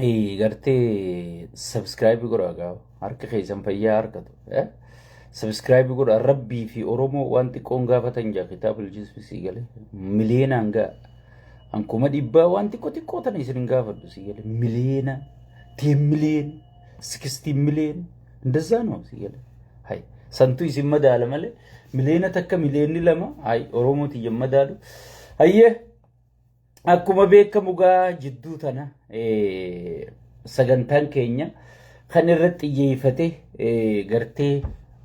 Gartee subscribe godhaa gaa harka keessan fayyaa harkatu. Subscribe godhaa rabbii fi Oromoo waan xiqqoon gaafatan jaa kitaaba iljismi sii galee miliyeenaan gaa an 100,000 waan xiqqoo xiqqoo tana isin hin gaafadhu sii galee miliyeena 10 million 60 million እንደዛ ነው sii galee hay santu isin madaala malee 1 million 2 million hay Oromoo tiyya madaalu hayyee. Akkuma beekamu gaa jidduu tana sagantaan keenya kan irratti xiyyeeffate gartee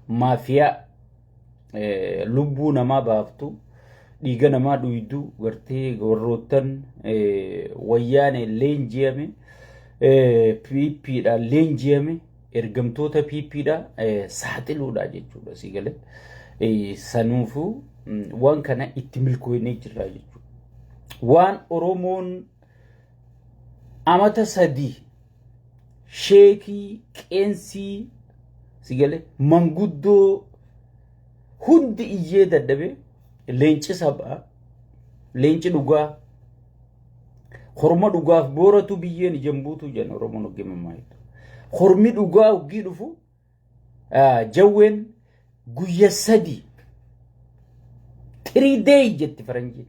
maafiyaa lubbuu namaa baaftu, dhiiga namaa dhuydu, gartee warroottan wayyaane leenji'ame, PPdhaan leenji'ame, ergamtoota PPdha saaxiluudha jechuudha si galee. Sanuufuu waan kana itti milkoonee jirra jechuudha. Waan Oromoon amata 3 sheekii qeensii si galee manguddoo hundi iyyee dadhabe, leenci sabaa, leenci dhugaa, horma dhugaaf booratu biyyeen ijaan buutu jedhan Oromoon hoggee mammaayitu. Hormi dhugaa hoggii dhufu jawween guyya 3, 3 day jetti faranjiin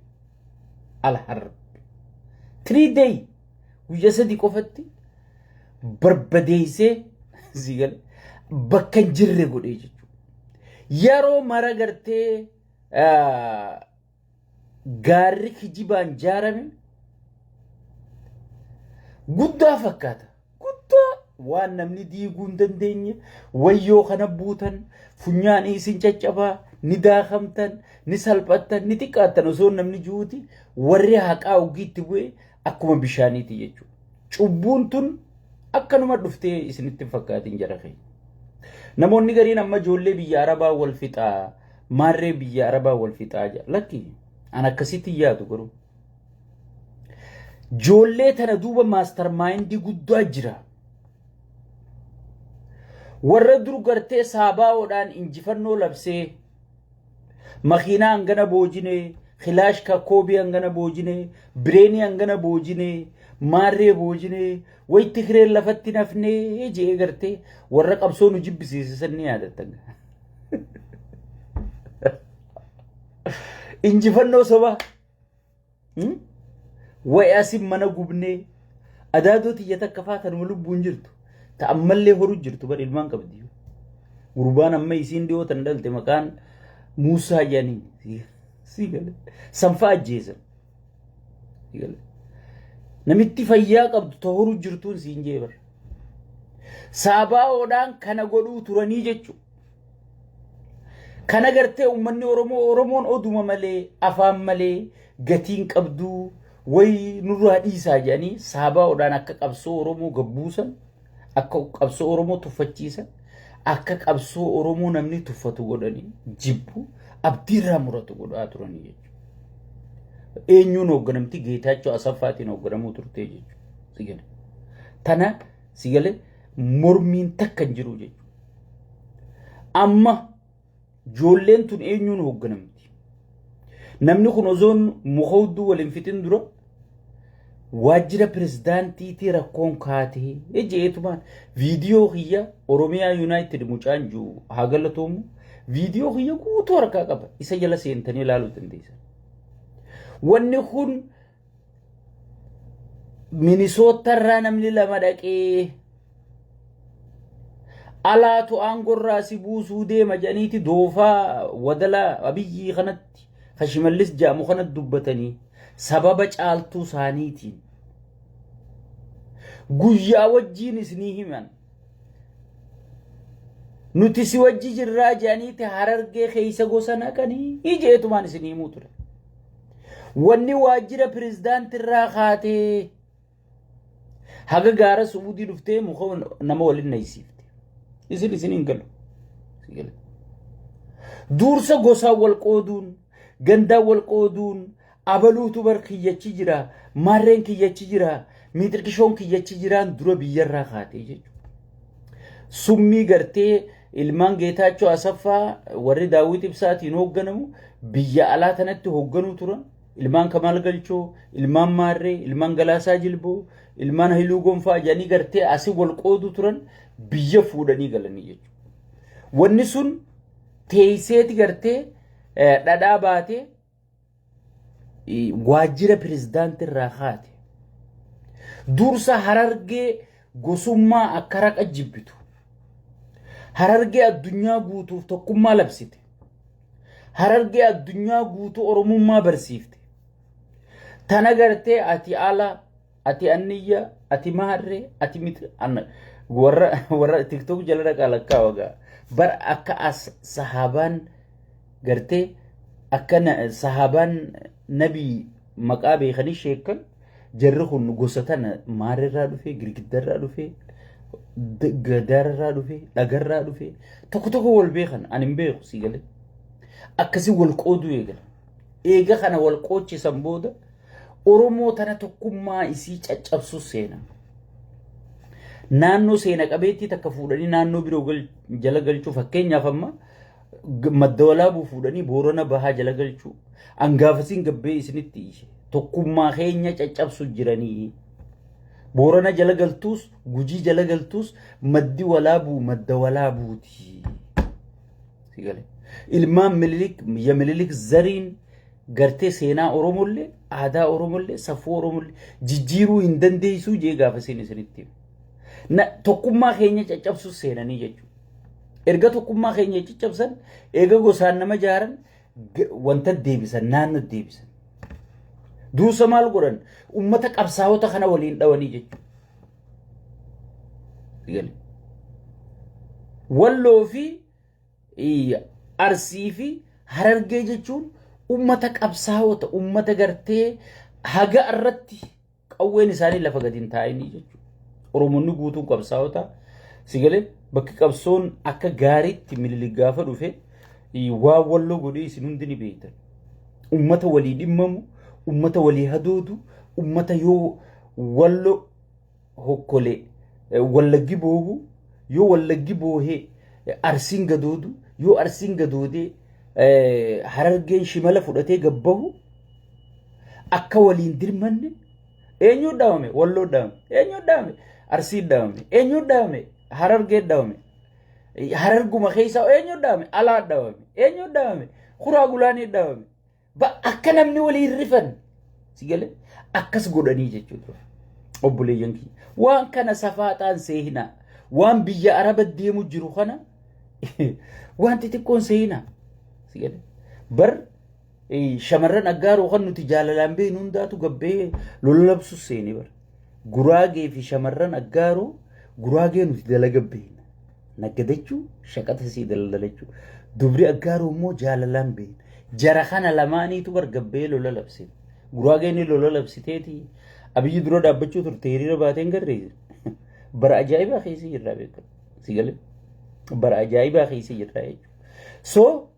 alharb 3 day, guyya 3 qofatti barbadeessee si gale bakka hin jirre godhee jechuudha. Yeroo mara gartee gaarri kijibaan jaarame guddaa fakkaata. Guddaa waan namni diiguu hin dandeenye wayyoo kana buutan funyaan isin caccabaa, ni daakamtan, ni salphattan, ni xiqqaattan osoo namni jiruuti warri haqaa ogiitti bu'e akkuma bishaaniiti jechuudha. Cubbuun tun akkanuma dhuftee isinitti hin fakkaatin jara keenya. Namoonni gariin amma ijoollee biyya Arabaa wal fixaa, maarree biyya Arabaa wal fixaa jedha. Lakki, an akkasitti hin yaadu garuu. Ijoollee tana duuba mastermindii guddaa jira. Warra dur gartee saabaa'oodhaan injifannoo labsee makiinaa hangana boojinee, kilaash kakkoobii hangana boojinee, bireenii hangana boojinee, maarree boojinee, wayitti kireen lafatti nafnee jee gartee warra qabsoo nu jibbisiise san ni yaadattan. Injifannoo sobaa. Wayi asin mana gubnee adaadoo tiyya takka faa tanuma lubbuun jirtu ta ammallee horu jirtu bar ilmaan qabdi. Gurbaan amma isiin dhiyoo tan dhalte maqaan Muusaa jedhanii si gale sanfaa ajjeesan. Namitti fayyaa qabdu ta horu jirtuun siin jee bar. Saabaa'oodhaan kana godhuu turanii jechuudha. Kana gartee uummanni Oromoo Oromoon oduma malee afaan malee gatiin qabduu wayi nurraa dhiisaa jedhanii saabaa'oodhaan akka qabsoo Oromoo gabbuusan, akka qabsoo Oromoo tuffachiisan, akka qabsoo Oromoo namni tuffatu godhanii jibbu abdiirraa muratu godhaa turanii jechuudha. Eenyuun hoogganamti? Geetaachoo Asaffaatiin hoogganamuu turte jechuudha. Tana si galee mormiin takka hin jiru jechuudha. Amma ijoolleen tun eenyuun hoogganamti? Namni kun osoon muka hudduu waliin fixin dura waajjira pirezidaantiitii rakkoon kaatee jeetumaan viidiyoo kiyya Oromiyaa United mucaan jiru haa galatoomu, viidiyoo kiyya guutuu harkaa qaba, isa jala seentanii ilaaluu dandeessan. Wanni kun Minisootarraa namni lama dhaqee alaatu aangorraa si buusuu deema jedhaniiti doofaa wadala Abiyyii kanatti kan Shimallis jedhamu kanatti dubbatanii sababa caaltuu isaaniitiin guyyaa wajjiin isinii himan. Nuti si wajji jirraa jedhaniiti Harargee keessa gosa naqanii jeetumaan isinii himuu ture. Wanni waajjira pirezidaantirraa kaatee haga gaara Su'uudii dhuftee muka nama waliin naysiifte. Isin hin galu. Duursa gosaan wal qooduun, gandaan wal qooduun, abaluutu bar kiyyachi jira, maarreen kiyyachi jira, miixirqishoon kiyyachi jiraan dura biyyarraa kaatee jechuudha. Summii gartee ilmaan Geetaachoo Asaffaa warri Daawwit Ibsaatiin hoogganamu biyya alaa tanatti hoogganuu turan. ilmaan Kamaal Galchoo, ilmaan Maarree, ilmaan Galaasaa Jilboo, ilmaan Hailuu Gonfaa jedhanii gartee asii wal qooduu turan biyya fuudhanii galanii jechuudha. Wanni sun teesseeti gartee dhadhaa baatee waajjira pirezidaantii irraa kaate. Dursa Harargee gosummaa akka raqa jibbitu. Harargee addunyaa guutuuf tokkummaa labsite. Harargee addunyaa guutuu Oromummaa barsiifte. Tana gartee ati ala, ati anniyya, ati maarree, ati miti warra TikTok jala dhaqaa lakkaa wagaa. Bar akka as sahaabaan gartee akka sahaabaan nabii maqaa beekanii sheekan jarri kun gosa tana maarrerraa dhufee, girgiddarraa dhufee, gadaararraa dhufee, dhagarraa dhufee tokko tokko wal beekan ani hin beeku si galee. Akkasii wal qooduu eegala. Eega kana wal qoochisan booda Oromoo tana tokkummaa isii caccabsu seena. Naannoo seena qabeettii takka fuudhanii naannoo biroo jala galchuu, fakkeenyaaf amma Madda Walaabuu fuudhanii Boorana Bahaa jala galchuu. Angaafasiin gabbee isinitti ishe. Tokkummaa keenya caccabsu jiranii. Boorana jala galtuus, Gujii jala galtuus, Maddi Walaabuu Madda Walaabuuti. Si galee. Ilmaan Minilik, ya Minilik zariin gartee seenaa Oromollee, aadaa Oromollee, safuu Oromollee jijjiiruu hin dandeessuu jee gaafasiin isinitti hime. Tokkummaa keenya caccabsu seenanii jechuudha. Erga tokkummaa keenya caccabsan, eega gosaan nama jaaran, wanta deebisan, naannoo deebisan. Dursa maal godhan? Uummata qabsaa'ota kana waliin dhawanii jechuudha. Walloo fi Arsii fi Harargee jechuun uummata qabsaa'ota, uummata gartee haga irratti qawween isaanii lafa gadi hin taa'inii jechuudha. Oromoonni guutuun qabsaa'ota si galee bakki qabsoon akka gaariitti Minilik gaafa dhufe waan Walloo godhee isin hundi ni beektan. Uummata walii dhimmamu, uummata walii hadoodu, uummata yoo Walloo hokkolee Wallaggi boohu, yoo Wallaggi boohee Arsiin gadoodu, yoo Arsiin gadoodee Harargeen shimala fudhatee gabbahu akka waliin dirmanne. Eenyuu dhaabame? Walloo dhaabame. Eenyuu dhaabame? Arsii dhaabame. Eenyuu dhaabame? Harargee dhaabame. Hararguma keessaa eenyuu dhaabame? Alaa dhaabame. Eenyuu dhaabame? Kuraa Gulaanii dhaabame. Akka namni waliin rifan si galee akkas godhanii jechuudha. Obboleeyyan kiyya. Waan kana safaaxaan seehinaa. Waan biyya Araba deemu jiru kana waan xixiqqoon seehinaa. Si galee. Bar shamarran Aggaaroo kan nuti jaalalaan beeknu hundaatu gabbee lola labsu seene bar. Guraagee fi shamarran Aggaaroo, Guraagee nuti dalaga beekna. Naggadachuu, shaqata sii daldalachuu. Dubri Aggaaroo immoo jaalalaan beekna. Jara kana lamaaniitu bar gabbee lola labse. Guraageen lola labsiteeti Abiyyi dura dhaabbachuu turte, hiriira baateen garree. Bara ajaa'ibaa keessa jirraa beekama. Si galee? Bara ajaa'ibaa keessa jirraa jechuudha. So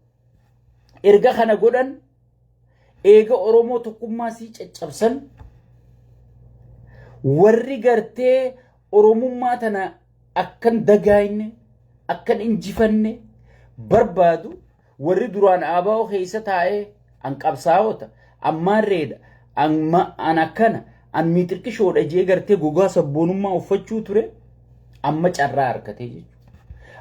erga kana godhan, eega Oromoo tokkummaa sii caccabsan, warri gartee Oromummaa tana akkan dagaayne, akkan injifanne barbaadu, warri duraan ABO keessa taa'ee an qabsaa'ota, ammaarreedha, an akkana, an miixirqishoodha jee gartee gogaa sabboonummaa uffachuu ture amma carraa harkatee jechuudha.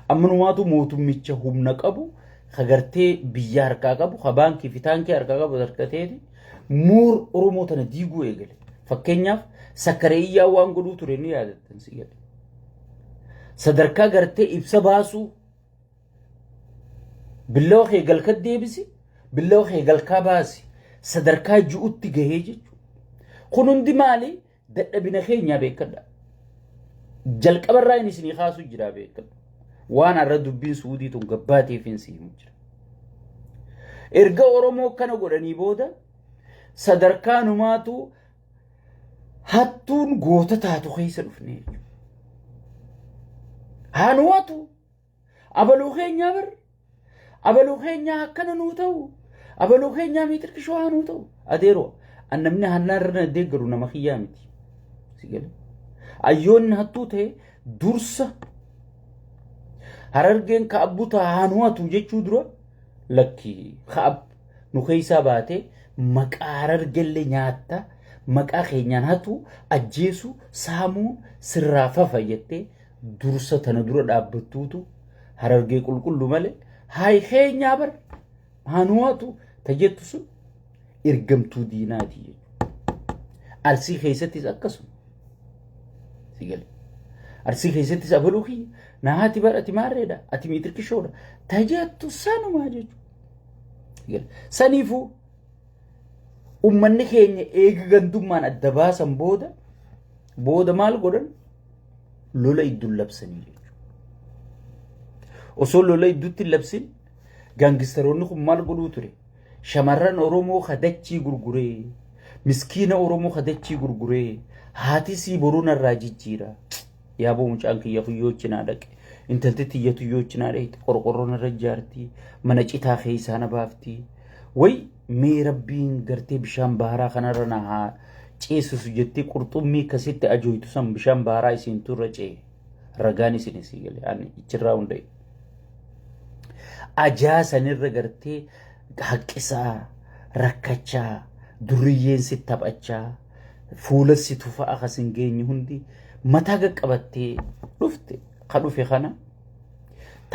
Ammanumaatu mootummicha humna qabu, ka gartee biyya harkaa qabu, ka baankii fi taankii harkaa qabu harkateeti muur Oromoo tana diiguu eegale. Fakkeenyaaf sakkareeyyaa waan godhuu ture ni yaadattan si gale. Sadarkaa gartee ibsa baasuu, billawa kee galka deebisi, billawa kee galkaa baasi sadarkaa ju'utti gahee jechuudha. Kun hundi maali? Dadhabina keenyaa beekadha. Jalqabarraa inni isinii kaasuu jira beekadha. Waan har'a dubbiin Suudii tun gabbaateef hin siimu jira. Erga Oromoo akkana godhanii booda sadarkaa numaatu hattuun goota taatu keessa dhufne jechuudha. Hanuwatu abaluu keenyaa bar, abaluu keenyaa akkana nuu ta'u, abaluu keenyaa miixirqishoo haa nuu ta'u. Adeeroo, an namni hannaa irra na deeggaru nama kiyyaa miti. Si galee? Ayyoonni hattuu ta'e dursa Harargeen ka abbuta haa nu hatu jechuu dura, lakki ka'ab nu keessaa baatee Maqaa Harargellee nyaatta, maqaa keenyaan hatu, ajjeesu, saamuu sirraa fafa jettee dursa tana dura dhaabbattuutu Harargee qulqullu malee haay keenyaa bar hanuwaatu ta jettu sun ergamtuu diinaati jechuudha. Arsii keessattis akkasuma. Si gale. Arsii keessattis abaluu kiyya naati bar ati maarreedha, ati miitirkishoodha ta jettu sanumaa jechuudha. Saniifuu ummanni keenya eega gandummaan adda baasan booda booda maal godhan? Lola idduun labsanii jechuudha. Osoo lola idduutti hin labsin gaangistaroonni kun maal godhuu ture? Shamarran Oromoo kadachii gurguree, miskiina Oromoo kadachii gurguree, haati sii boruu narraa jijjiira. Yaaboo mucaan kiyya kuyyoo cinaa dhaqe. Intalti tiyya tuyyoo cinaa dhaqe, qorqorroo narra ijaarti, mana citaa keessaa na baafti. Way mee rabbiin gartee bishaan baharaa kanarra na haa ceesisu jettee qurxummii akkasitti ajooytu san bishaan baharaa isiin turra ce'e. Ragaan isin isii gale ani ichirraa hunda'e. Ajaa sanirra gartee haqqisaa, rakkachaa, durriyyeen si taphachaa, fuula si tufa akas hin geenye hundi mataa qaqqabattee dhufte ka dhufe kana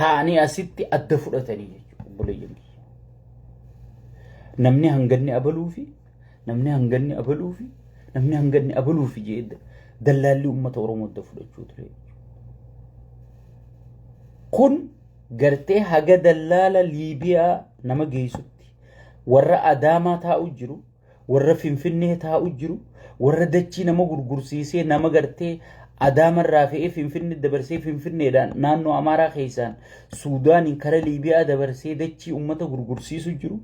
taa'anii asitti adda fudhatanii jechuudha obboleeyyan kiyya. Namni hanganni abaluufi, namni hanganni abaluufi, namni hanganni abaluufi jedhee dallaalli uummata Oromoo adda fudhachuu ture. Kun gartee haga dallaala Liibiyaa nama geessutti warra Adaamaa taa'u jiru, warra Finfinnee taa'u jiru, warra dachii nama gurgursiisee nama gartee Adaamarraa fe'ee Finfinnee dabarsee, Finfinneedhaan naannoo Amaaraa keessaan Suudaaniin kara Liibiyaa dabarsee dachii uummata gurgursiisu jiru.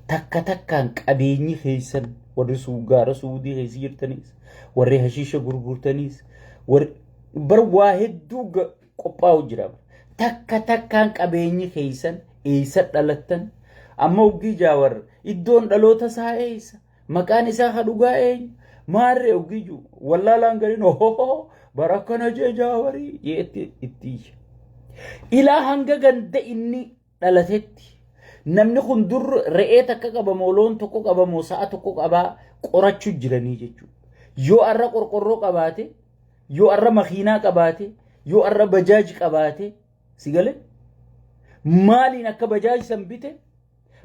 Takka takkaan qabeenyi keessan, warri gaara Suudii keessa jirtanis, warri hashiisha gurgurtanis, warri bar waa hedduu qophaa'u jira. Takka takkaan qabeenyi keessan, eessa dhalattan, amma oggii Jaawar iddoon dhaloota isaa eessa, maqaan isaa ka dhugaa eenyu, maarree oggii jiru wallaalaan gariin ohoho bara akkana jee Jaawarii jeetti itti iyya. Ilaa hanga ganda inni dhalatetti namni kun dur re'ee takka qabamoo, loon tokko qabamoo, sa'a tokko qabaa qorachuu jiranii jechuudha. Yoo arra qorqorroo qabaate, yoo arra makiinaa qabaate, yoo arra bajaaji qabaate, si galee, maaliin akka bajaaji san bite,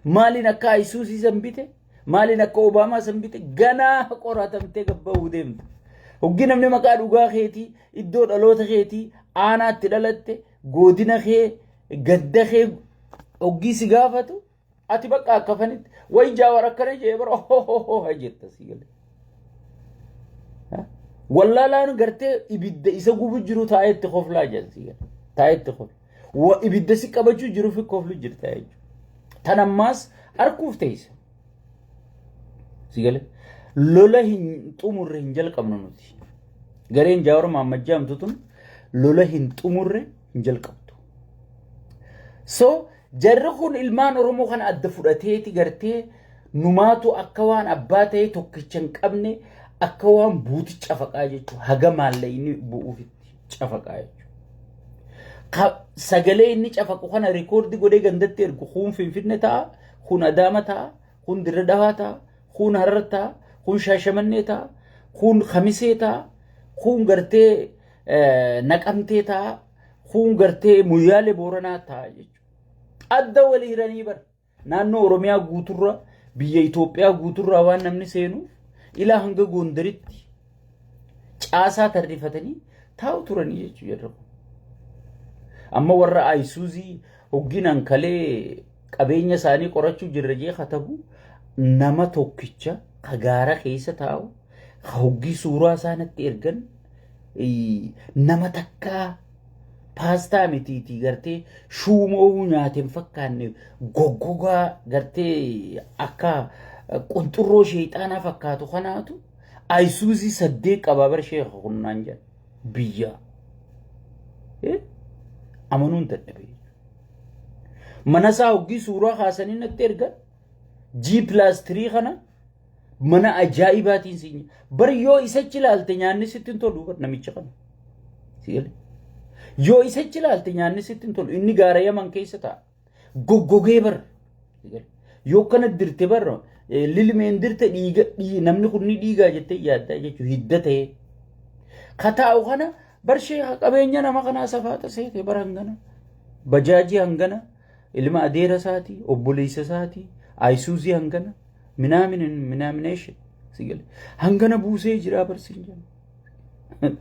maaliin akka Ayisuusii san bite, maaliin akka Obaamaa san bite ganaa qoratamtee gabba'uu deemta. Hoggi namni maqaa dhugaa keetii, iddoo dhaloota keetii, aanaatti dhalatte, godina kee, gadda kee hoggii si gaafatu, ati bakka akka fanitti wayi Jaawar akkana jee bara ohohoho jetta, si galee. Wallaalaan gartee ibidda isa gubu jiru taa'ee itti koflaa jedhan, si galee. Taa'ee itti kofla. Ibidda si qabachuu jiru fi koflu jirta jechuudha. Tan ammaas arguuf teessa. Si galee. Lola hin xumurre hin jalqabnu nuti. Gareen Jaawar Mahammad jedhamtu tun lola hin xumurre hin jalqabdu. So jarri kun ilmaan Oromoo kana adda fudhateeti gartee numaatu akka waan abbaa ta'e tokkicha hin qabne akka waan buuti cafaqaa jechuudha. Haga maallaqni bu'uufitti cafaqaa jechuudha. Sagalee inni cafaqu kana record godhee gandatti ergu, kun Finfinne ta'a, kun Adaama ta'a, kun Dirre Dhawaa ta'a, kun Harar ta'a, kun Shaashamannee ta'a, kun Kamisee ta'a, kun gartee Naqamtee ta'a, kun gartee Muyyaalee Booranaa ta'a jechuudha. Adda walii hiranii bara. Naannoo Oromiyaa guuturra, biyya Itoophiyaa guuturraa waan namni seenuuf ilaa hanga Gondaritti caasaa tarrifatanii taa'u turanii jechuudha jarri kun. Amma warra Ayisuuzii hogginaan kalee qabeenya isaanii qorachuu jirra jee katabu, nama tokkicha ka gaara keessa taa'u ka hoggii suuraa isaa natti ergan, nama takkaa paastaa mitiitii gartee shuumoo nyaate hin fakkaanne, goggogaa gartee akka qunxurroo sheexaanaa fakkaatu kanaatu Ayisuuzii 8 qabaa bar sheeka kunnaan jedha biyya amanuun dadhabe. Mana isaa hoggii suuraa kaasanii natti ergan, G+3 kana mana ajaa'ibaatiin siin bar yoo isachi ilaalte nyaanni sitti hin tolu bar namicha kana. Yoo isachi ilaalte nyaanni sitti hin tolu, inni gaara Yaman keessa ta'a. Goggogee bar. Yoo kana dirte bar Lilmeen dirte dhiiga namni kun ni dhiigaa jettee yaaddaa jechuudha hidda ta'ee. Ka taa'u kana barshee qabeenya nama kanaa safaata seete bara hangana. Bajaajii hangana ilma adeera isaatii obboleessa isaatii ayisuuzii hangana minaamin minaamineeshin si gale hangana buusee jira barsiin jedhu.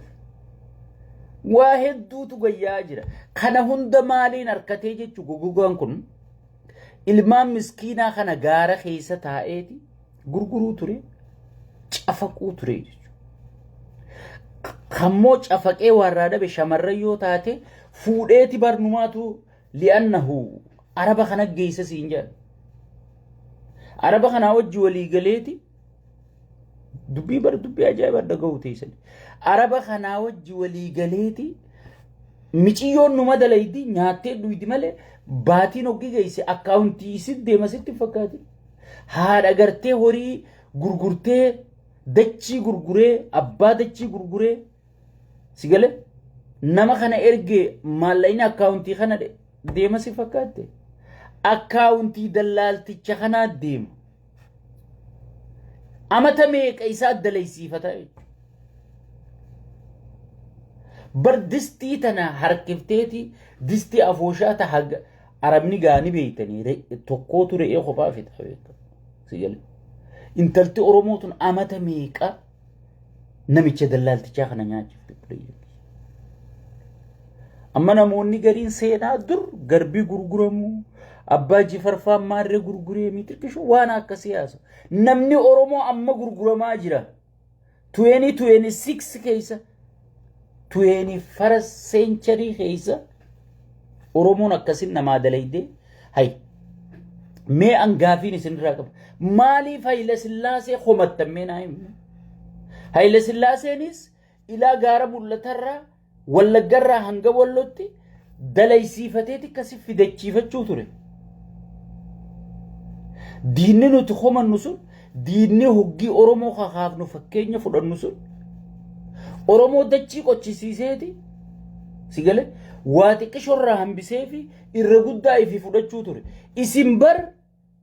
Waa hedduutu gayyaa jira. Kana hunda maaliin harkatee jechuun gogogaan kun ilmaan miskiinaa kana gaara keessa taa'eeti gurguruu ture, cafaquu ture jechuudha. Kammoo cafaqee warraa dhabe shamarran yoo taate fuudheeti barnumaatu li'annahu araba kana geessa siin jedhan. Araba kanaa wajji walii galeeti dubbii bar dubbii ajaa'iba dhaga'uu teessan. Araba kanaa wajji walii galeeti miciyyoon numa dalaydi nyaattee dhuydi malee baatiin hoggi geesse akkaawuntii isit deema sitti hin fakkaati. Haadha gartee horii gurgurtee dachii gurguree abbaa dachii gurguree si gale nama kana ergee maallaqni akkaawuntii kana deema si fakkaatte. Akkaawuntii dallaalticha kanaa deema. Amata meeqa isaa dalaysiifata jechuudha. Bar distii tana harkifteeti distii afooshaa ta haga arabni gaani beeytanii tokkootu re'ee kophaa fixa beekta. Si gale. Intalti Oromoo tun amata meeqa namicha dallaaltichaa kana nyaachifte. Amma namoonni gariin seenaa dur garbii gurguramuu abbaa jifarfaan maarree gurguree mixiqqishu waan akkasii haasa. Namni Oromoo amma gurguramaa jira. 2026 keessa 21st century keessa Oromoon akkasin namaa dalaydee hay mee an gaafiin isinirraa qaba. Maaliif Hayila Sillaasee komattan mee naa himi? Hayila Sillaaseenis ilaa gaara mul'atarraa Wallaggarraa hanga Wallootti dalaysiifateeti akkasi fidachiifachuu ture. Diinni nuti komannu sun diinni hoggii Oromoo kakaafnu fakkeenya fudhannu sun Oromoo dachii qochisiiseeti si gale waa xiqqishorraa hambisee fi irra guddaa ifi fudhachuu ture. Isin bar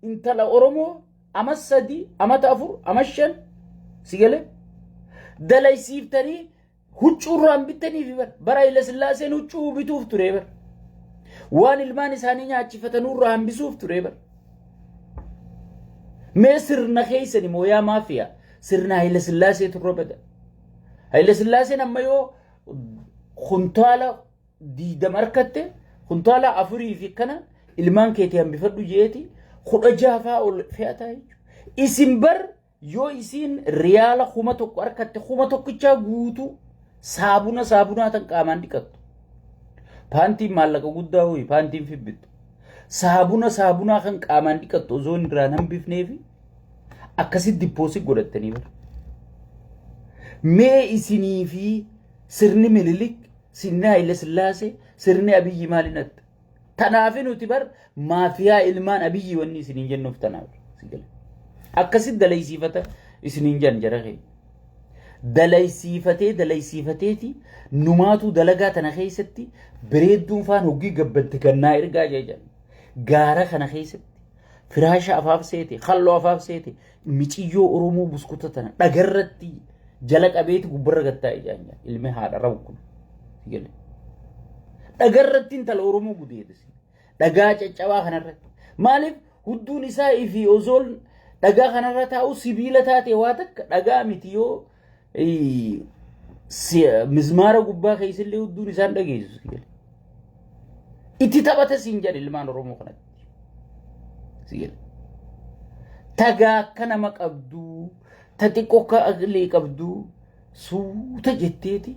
intala Oromoo ama 3, amata 4, ama 5 si gale dalaysiiftanii huccuu irraan bittaniifi bar bara Hayila Sillaaseen huccuu bituuf ture bar waan ilmaan isaanii nyaachifatanuu irraa hambisuuf ture bar mee sirna keessani mooyaa maafiyaa sirna Hayila Sillaasee turre bada Hayila Sillaaseen amma yoo kuntaala 20 harkatte kuntaala 4 fi kana ilmaan keetii hambifadhu jeeti 16 faa ol fe'ataa jechuudha. Isin bar yoo isiin riyaala 1000 harkatte kuma tokkichaa guutuu saabuna saabunaa tan qaamaan dhiqattu. Paantiin maallaqa guddaa ho'i paantiin fibbittu. Saabuna saabunaa kan qaamaan dhiqattu osoo hin irraan hambifneefi akkasitti dippoosit godhattanii bara. Mee isinii fi sirni Minilik, sirni Haayile Sillaasee, sirni Abiyyi maaliin adda? Tanaafi nuti bar maafiyaa ilmaan Abiyyi wanni isiniin jennuuf tanaaf. Akkasitti dalaysiifata isiniin jedhan jara keenya. Dalaysiifatee dalaysiifateeti numaatu dalagaa tana keessatti bareedduun faan hoggii gabbatte gannaa ergaa jedhan. Gaara kana keessatti firaasha afaaf seete halloo afaaf seete miciyyoo Oromoo buskuta tana dhagarratti jala qabeeti gubbarra gattaa'e jedhan ilmi haadha rawu kun. Dhagarratti intala Oromoo gudeedis. Dhagaa caccabaa kanarratti. Maaliif hudduun isaa ifi osoon dhagaa kanarra taa'u sibiila taate waa takka dhagaa miti yoo mizmaara gubbaa keessallee hudduun isaan dhageessu. Itti taphata siin jedhe ilmaan Oromoo kanatti. Tagaa akka nama qabduu, ta xiqqoo akka aqlii qabduu suuta jetteeti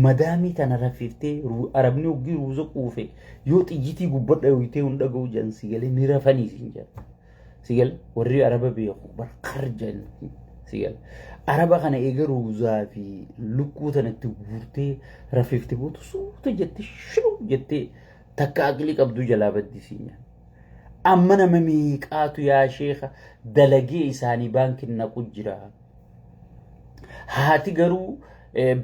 madaamii tana raffiftee arabni hoggii ruuza quufe yoo xiyyitii gubbadha hoyitee hin dhaga'u jedhan si galee ni rafanii siin jedha. Si galee warri araba beeku barkar jedhan si galee. Araba kana eega ruuzaa fi lukkuu tanatti guurtee raffifte booda suuta jettee shiruu jettee takka aqlii qabduu jalaa baddi siin jedhan. Amma nama meeqaatu yaa sheeka dalagee isaanii baankiin naqu jira. Haati garuu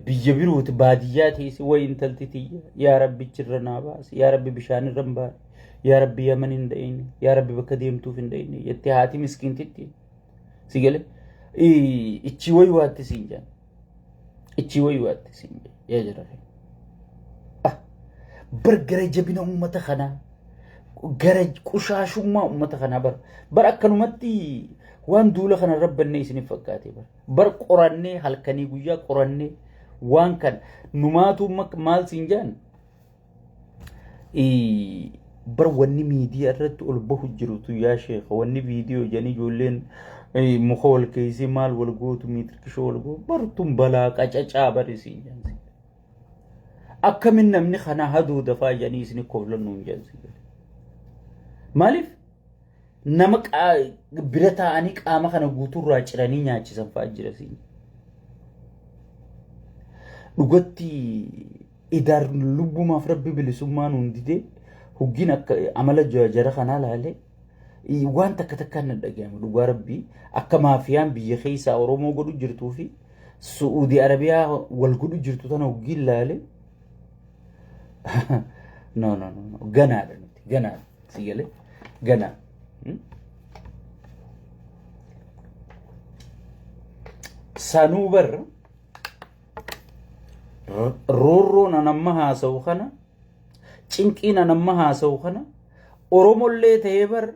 biyya birooti baadiyyaa teesse wayi intalti tiyya yaa rabbi chirra naa baasi yaa rabbi bishaan irra hin baane yaa rabbi yaman hin dhayne yaa rabbi bakka deemtuuf hin dhayne jettee haati miskiintitti. Si galee ichi wayi waatti siin jedhan. Ichi wayi waatti siin jedhan. Yaa jara keenya. Bar gara jabina uummata kanaa gara qushaashummaa uummata kanaa bar bar akkanumatti waan duula kana rabbannee isiniif fakkaate bar bar qorannee halkanii guyyaa qorannee waan kana numaatu maal siin jedhan. Bar wanni miidiyaa irratti ol bahu jirutu yaa sheekha, wanni viidiyoo jedhanii ijoolleen muka wal keessee maal wal gootu, miitirkishoo wal gootu, bartun balaa qacacaa bari siin jedhan. Akkamin namni kana haduu dafaa jedhanii isin koflan nuun jedhan. Maaliif nama bira taa'anii qaama kana guutuurraa ciranii nyaachisan fa'aa jira siin. Dhugatti idaar lubbumaaf rabbi bilisummaa nuun didee huggiin akka amala jara kanaa laalee waan takka takkaan na dhaga'ama. Dhugaa rabbii, akka maafiyaan biyya keessaa Oromoo godhu jirtuu fi Su'uudii Arabiyaa wal godhu jirtu tana huggiin laalee, no, no, no, no, ganaadha, nuti ganaadha, si galee, ganaa. Sanuu bar roorroon an amma haasa'u kana, cinqiin an amma haasa'u kana, Oromollee ta'ee bar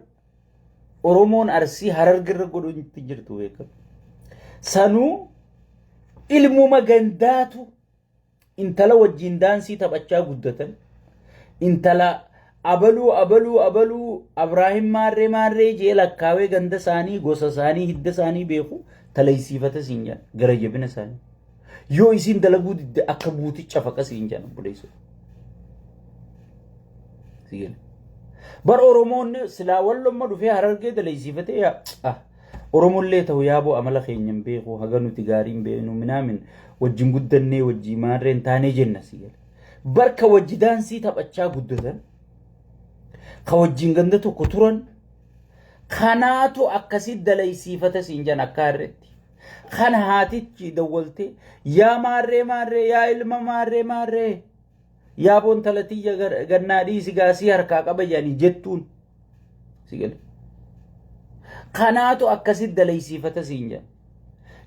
Oromoon Arsii Harargirra godhu itti jirtu beekamu. Sanuu ilmuma gandaatu intala wajjin daansii taphachaa guddatan, intala abaluu abaluu abaluu Abraahim maarree maarree jee lakkaawee ganda isaanii, gosa isaanii, hidda isaanii beeku talaysiifata siin jedhan. Gara jabina isaanii yoo isiin dalaguu didde akka guuticha faqa siin jedhan, obboleessa. Bar Oromoon silaa wallomma dhufee Harargee dalaysiifatee, yaa ah Oromollee ta'u yaaboo amala keenya hin beeku, haga nuti gaarii hin beeknu minaamin wajjin guddannee wajjii maarreen taanee jenna si gala. Barka wajji daansii taphachaa guddatan, ka wajjin ganda tokko turan kanaatu akkasi dalaysiifata siin jedhan akka harreetti. Kana haatichi dawwaltee, yaa maarree maarree, yaa ilma maarree maarree, yaa bontala tiyya gannaa dhiisi gaasii harkaa qaba jedhanii jettuun si gala. Kanaatu akkasitti dalaysiifata siin jedhan.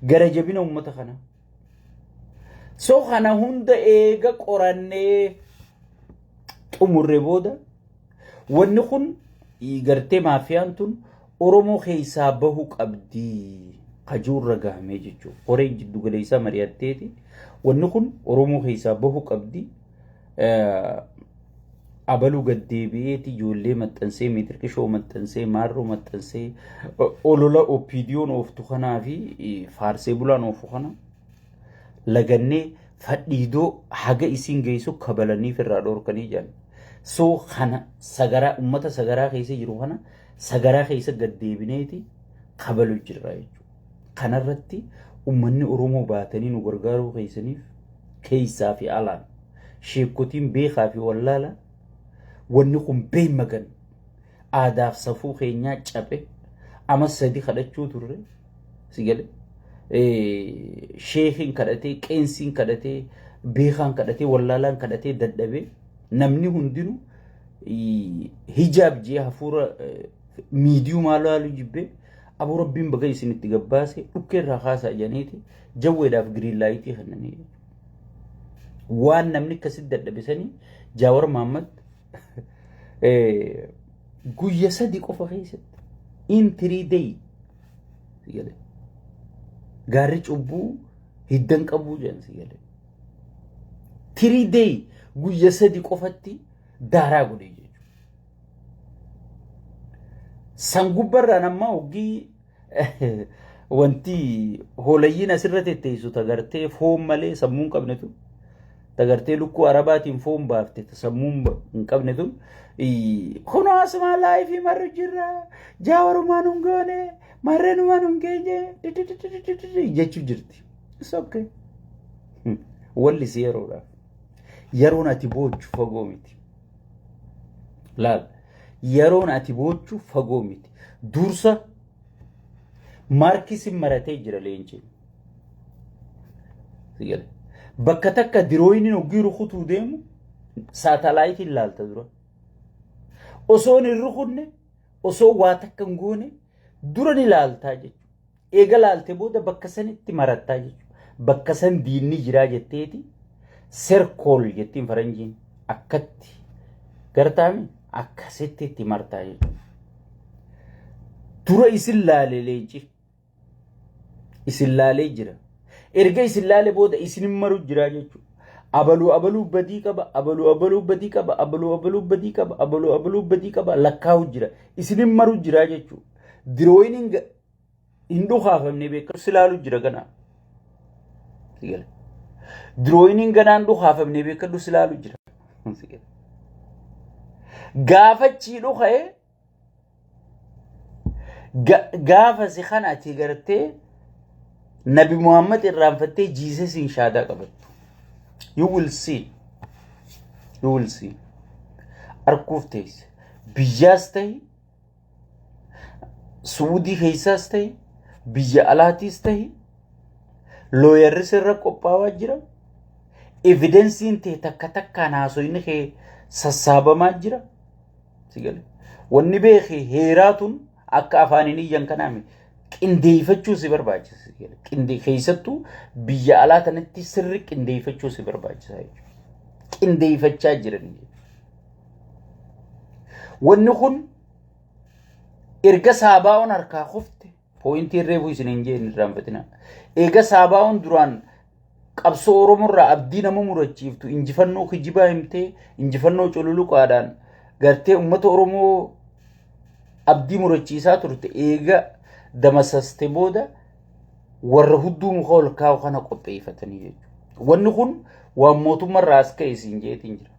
Gara jabina uummata kanaa. So kana hunda eega qorannee xumurre booda wanni kun gartee maafiyaan tun Oromoo keessaa bahu qabdi kajuurra gahamee jechuudha. Koreen jiddu galeessaa mari'atteeti wanni kun Oromoo keessaa bahu qabdi. Abaluu gaddeebi'eeti ijoollee maxxansee, miitirqishoo maxxansee, maarroo maxxansee, olola OPDOn ooftu kanaa fi faarsee bulaan oofu kana lagannee fadhiidoo haga isiin geessu kabalaniif irraa dhoorkanii jedhan. So kana sagaraa ummata sagaraa keessa jiru kana sagaraa keessa gaddeebineeti kabalu jirra jechuudha. Kanarratti ummanni Oromoo baatanii nu gargaaruu keessaniif keessaa fi alaan sheekotiin beekaa fi wallaala wanni kun beemagan aadaaf safuu keenyaa cabe ama sadi kadhachuu turre si gale, sheekiin kadhatee, qeensiin kadhatee, beekaan kadhatee, wallaalaan kadhatee dadhabee, namni hundinuu hijaab jee hafuura miidiyumaa laalu jibbee, aboo rabbiin baga isinitti gabbaase, dhukkee irraa kaasaa jedhaniiti jawweedhaaf green light kennanii. Waan namni akkasitti dadhabe sanii Jaawar Mahaammad guyya 3 qofa keessatti, in 3 day, gaarri cubbuu hiddan qabuu jedhan si galee. 3 day, guyya 3 qofatti daaraa godhee jechuudha. San gubbarraan amma hoggii wanti hoolayyiin asirra tetteessu tagartee foon malee sammuu hin qabne tun, tagartee lukkuu arabaatiin foon baafte sammuu hin qabne tun, kunoo asuma live marru jirra, jaawarumaan hin goone, marreenumaan hin geenye jechuu jirti. It's okay. Wallisi yeroodhaaf. Yeroon ati boochu fagoo miti. Laal, yeroon ati boochu fagoo miti. Dursa maarkisiin maratee jira leenci. Bakka takka dirooyiniin hoggii rukutuu deemu saatalaayitiin laalta dura. Osoo hin rukunne, osoo waa takka hin goone dura ni laaltaa jechuudha. Eega laalte booda bakka sanitti marattaa jechuudha. Bakka san diinni jiraa jetteeti circle jettiin faranjiin akkatti gartaami akkasitti itti martaa jechuudha. Dura isin laale leenci. Isin laalee jira. Erga isin laale booda isin maru jira jechuudha. Abaluu abaluu badii qaba, abaluu abaluu badii qaba, abaluu abaluu badii qaba, abaluu abaluu badii qaba lakkaa'u jira. Isin maru jira jechuudha. Dirooyin hin dhukaafamne beekamu silaalu jira ganaa. Dirooyiniin ganaan dhukaafamne beekadhu silaalu jira. Gaafachii dhuka'ee gaafa si kana ati gartee Nabi Muhammad irraanfattee Jesusiin shaadaa qabattu. You will see. You will see. Arguuf teesse. Biyyaas ta'e, Suudii keessaas ta'e, biyya alaatiis ta'e, lawyerri sirra qophaa'aa jira. Evidenceiin ta'e takka takkaan haasoyni kee sassaabamaa jira. Si gale. Wanni beeki heeraatun akka afaaniin iyyan kanaami qindeeffachuu si barbaachisa. Si gale. Qindee keessattuu biyya alaa kanatti sirri qindeeffachuu si barbaachisa jechuudha. Qindeeffachaa jiran. Wanni kun erga saabaa'oon harkaa kufte pointii reefuu isin hin jeen irraanfatina. Eega saabaa'oon duraan qabsoo Oromoorraa abdii nama murachiiftu injifannoo kijibaa himtee injifannoo cululuqaadhaan gartee uummata Oromoo abdii murachiisaa turte eega damasaste booda warra hudduu muka ol kaa'u kana qopheeffatanii jechuudha. Wanni kun waan mootummaarraa as ka'e siin jeetiin jira.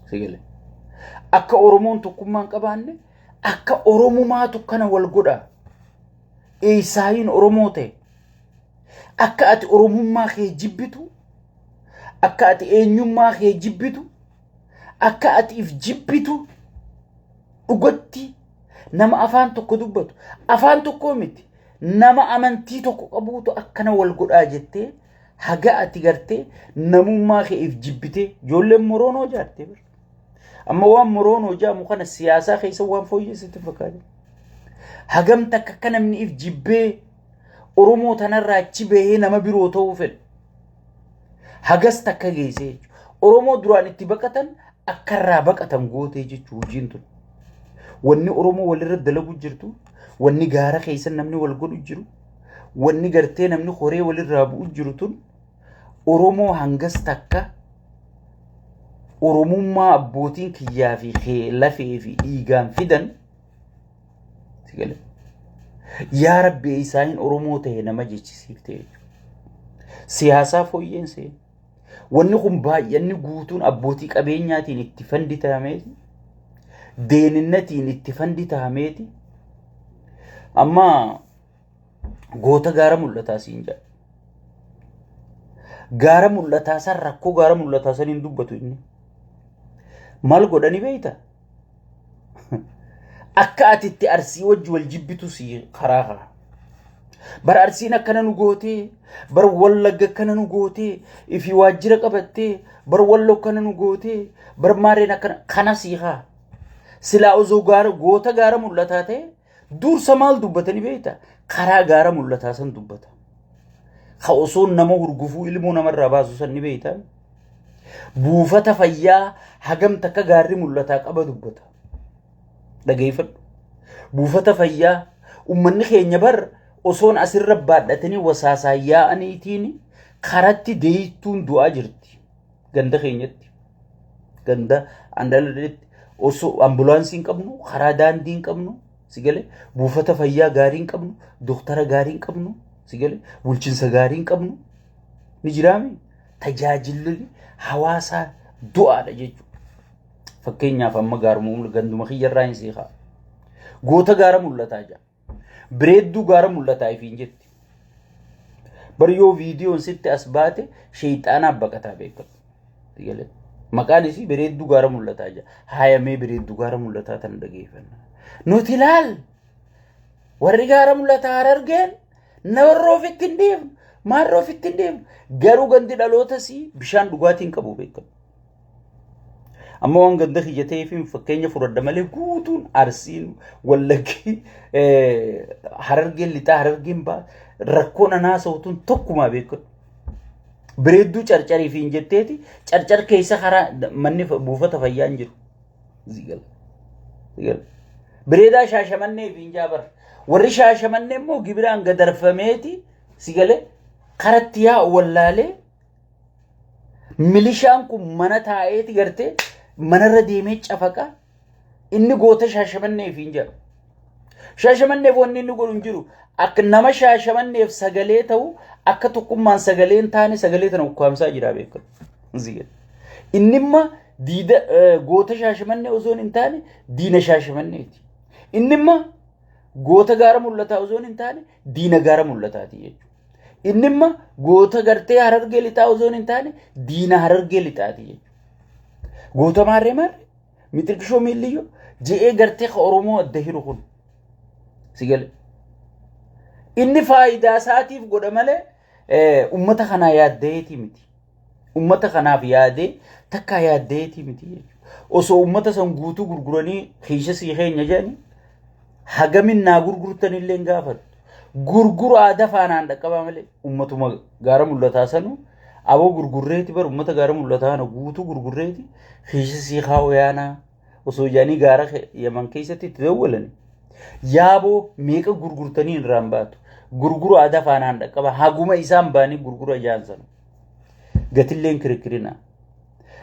Sigale. Akka Oromoon tokkummaa hin qabaanne akka Oromumaatu kana wal godha. Eessaayiin Oromoo ta'e. Akka ati Oromummaa kee jibbitu, akka ati eenyummaa kee jibbitu, akka ati if jibbitu dhugatti nama afaan tokko dubbatu, afaan tokkoo miti, nama amantii tokko qabuutu akkana wal godhaa jettee haga ati gartee namummaa kee if jibbitee ijoolleen moroonoo jaartee bira. Amma waan moroonoo jaamu kana siyaasaa keessa waan fooyyessitti fakkaata. Hagam takka akka namni if jibbee Oromoo tanarraa achi bahee nama biroo ta'uu fedha. Hagas takka geessee jechuudha. Oromoo duraan itti baqatan akka irraa baqatan gootee jechuudha hojiin tun. Wanni Oromoo walirra dalagu jirtu, wanni gaara keessa namni wal godhu jiru, wanni gartee namni horee walirraa bu'u jiru tun Oromoo hangas takka Oromummaa abbootiin kiyyaa fi kee lafee fi dhiigaan fidan si gale. Yaa Rabbi isaanin Oromoo ta'e nama jechisiifte jechuudha. Siyaasaa fooyyeen seena. Wanni kun baay'anni guutuun abbootii qabeenyaatiin itti fund ta'ameeti. Deeninnatiin itti fund ta'ameeti. Amma goota gaara mul'ataa siin jedha. Gaara mul'ataa san rakkoo gaara mul'ataa san hin dubbatu inni. Maal godhani beeyta? Akka ati itti Arsii wajji wal jibbitu si karaa karaa. Bar Arsiin akkana nu gootee, bar Wallagga akkana nu gootee, ifi waajjira qabattee, bar Wallo akkana nu gootee, bar Maareen akkana kana sii haa. Silaa osoo gaara goota gaara mul'ataa ta'e dursa maal dubbatanii beekta? Karaa gaara mul'ataa san dubbata. Ka osoo nama hurgufuu ilmoo namarraa baasu san ni beekta. Buufata fayyaa hagam takka gaarri mul'ataa qaba dubbata. Dhageeffadhu. Buufata fayyaa uummanni keenya bar osoon asirra baadhatanii wasaasaa yaa'aniitiin karatti deeytuun du'aa jirti. Ganda keenyatti. Ganda andaladeetti osoo ambulaansii hin qabnu, karaa daandii hin qabnu, si galee buufata fayyaa gaarii hin qabnu, doktara gaarii hin qabnu, si galee bulchiinsa gaarii hin qabnu. Ni jiraami? Tajaajilli hawaasaa du'aadha jechuudha. Fakkeenyaaf amma gaaruma ganduma kiyyarraa hin seeqaa. Goota gaara mul'ataa jira. Bireedduu gaara mul'ataa ifiin jetti. Bar yoo viidiyoon sitti as baate sheeyxaanaaf baqataa beekamu. Maqaan isii bireedduu gaara mul'ataa jira. Haayamee bireedduu gaara mul'ataa tana dhageeffanna. Nuti ilaal warri gaara mul'ataa Harargeen nawarra ofitti hin dhiifnu. Maarra ofitti hin dhiifnu. Garuu gandi dhaloota sii bishaan dhugaatii hin qabu beekamu. Amma waan ganda kiyya ta'eef fakkeenya fudhadha malee guutuun Arsiin, Wallaggi, Harargeen lixaa, Harargeen ba'a rakkoon anaa sa'utuun tokkumaa beekadhu. Bireedduu carcarii fi hin jetteeti carcar keessa karaa manni buufata fayyaa hin jiru. Zigala. Bireedaa Shaashamannee fi hin jaabar. Warri Shaashamannee immoo gibiraan gadarfameeti sigalee karatti yaa'u wallaalee milishaan kun mana taa'eeti gartee manarra deemee cafaqa inni goota Shaashamannee fi hin jedhu. Shaashamanneef wanni inni godhu hin jiru. Akka nama Shaashamanneef sagalee ta'u akka tokkummaan sagalee hin taane sagalee tana ukkaamsaa jira beekamu. Inni imma diida goota Shaashamannee osoo hin taane diina Shaashamanneeti. Inni imma goota gaara mul'ataa osoo hin taane diina gaara mul'ataati jechuudha. Inni imma goota gartee Harargee lixaa osoo hin taane diina Harargee lixaati jechuudha. Goota maarree maarree mixirkishoo miilliyyoo je'ee gartee ka Oromoo adda hiru kun. Si gale. Inni faayidaa isaatiif godha malee uummata kanaa yaaddeetii miti. Uummata kanaaf yaadee takkaa yaaddeetii miti jechuudha. Osoo uummata san guutuu gurguranii kiisha sii keenya jedhanii hagamin naa gurgurtan illee hin gaafatu. Gurguru aadaa faanaan dhaqqabaa malee uummatuma gaara mul'ataa sanuu aboo gurgurreeti bar uummata gaara mul'ataa kana guutuu gurgurreeti kiisha sii kaa'u yaanaa osoo jedhanii gaara Yaman keessatti itti dawwalan. Yaaboo meeqa gurgurtanii irraan baatu. Gurguru aadaa faanaan dhaqqaba haguma isaan baanii gurgura ijaan sanu. Gatilleen kirikirina.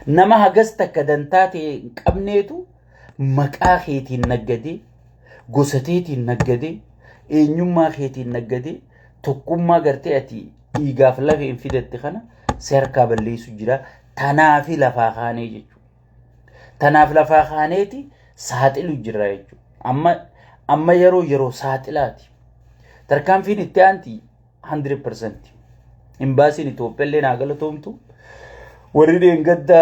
Nama hagas takka dantaa ta'e hin qabneetu maqaa keetiin naggadee, gosa teetiin naggadee, eenyummaa keetiin naggadee, tokkummaa gartee ati dhiigaaf lafeen fidatte kana si harkaa balleessu jira. Tanaafi lafaa kaanee jechuudha. Tanaaf lafaa kaaneeti saaxilu jira jechuudha. Amma amma yeroo yeroo saaxilaati. Tarkaanfiin itti aanti 100%. Imbaasiin Itoophiyaa illee naa galatoomtu. Warri dheengadda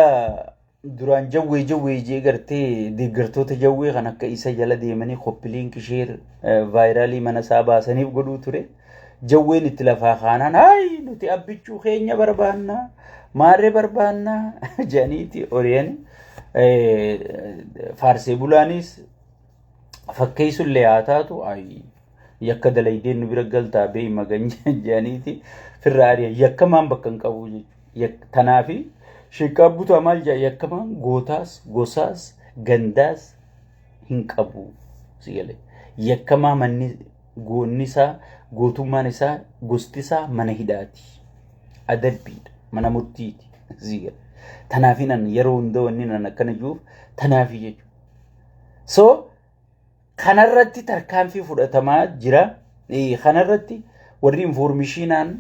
duraan jawwee jawwee jee gartee deeggartoota jawwee kan akka isa jala deemanii copy link share viral mana isaa baasaniif godhuu ture. Jawween itti lafaa kaanaan hayi nuti abbichuu keenya barbaannaa maarree barbaannaa jedhaniiti ori'anii faarsee bulaanis fakkeessullee haa taatu yakka dalaydeen nu bira galtaa bee magan jedhaniiti firraa ari'an yakkamaan bakka hin qabu jechuudha. Tanaafi sheekaa butaa maal jedha yakkamaan gootaas gosaas gandaas hin qabu si galee yakkamaa manni goonni isaa gootummaan isaa gosti isaa mana hidhaati adabbiidha mana murtiiti si galee tanaafi nan yeroo hunda wanni nan akkana jiruuf tanaafi jechuudha. So kanarratti tarkaanfii fudhatamaa jira. Kanarratti warri informationaan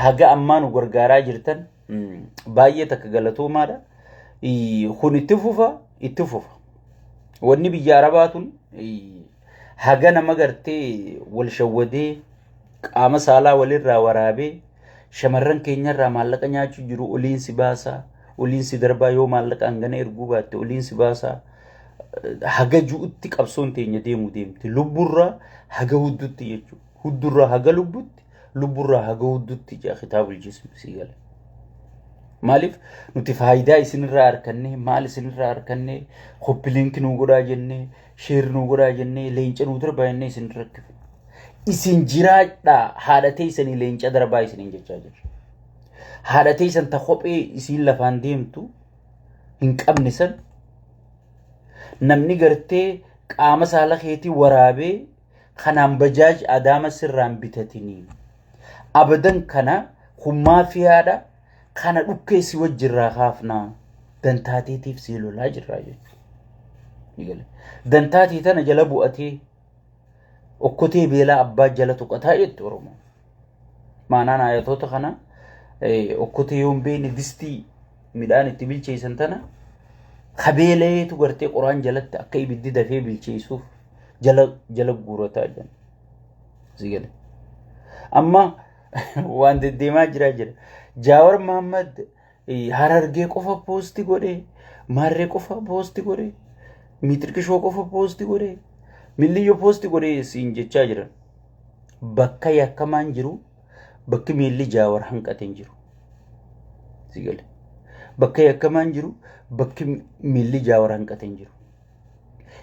haga ammaa nu gargaaraa jirtan baay'ee takka galatoomaadha. Kun itti fufa itti fufa. Wanni biyya Arabaa tun haga nama gartee wal shawwadee qaama saalaa walirraa waraabee shamarran keenyarraa maallaqa nyaachuu jiru oliin si baasaa oliin si darbaa yoo maallaqa hangana erguu baatte oliin si baasaa haga ju'utti qabsoon teenya deemu deemti lubburraa haga huddutti jechuudha huddurraa haga lubbutti lubburraa haga huddutti jaa kitaabul jism si gala. Maaliif nuti faayidaa isinirraa arkanne maal isinirraa arkanne copy link nuu godhaa jennee share nuu godhaa jennee leenca nuu darbaa jennee isin rakkifne. Isin jiraadhaa haadha teessanii leenca darbaa isiniin jechaa jirra. Haadha teessan ta kophee isiin lafaan deemtu hin qabne san namni gartee qaama saala keetii waraabee kanaan bajaaj adaama sirraan bitatinii. Abadan kana kun maafiyaadha kana dhukkee si wajjirraa kaafnaa dantaateetiif si lolaa jirraa jechuudha. Dantaatii tana jala bu'atee okkotee beelaa abbaa jala tuqataa jetti Oromoo. Maanaan ayatoota kana okkotee yoo hin beekne distii midhaan itti bilcheessan tana kabeeleetu gartee qoraan jalatti akka ibiddi dafee bilcheessuuf jala jala guurataa jiran. Si gale. Amma waan deddeemaa jiraa jira. Jaawar Mahammad Harargee qofa post godhee, Maarree qofa post godhee, Miixirqishoo qofa post godhee, Milliyyoo post godhee siin jechaa jiran. Bakka yakkamaan jiru bakki miilli Jaawar hanqate hin jiru. Si gale. Bakka yakkamaan jiru bakki miilli Jaawar hanqate hin jiru.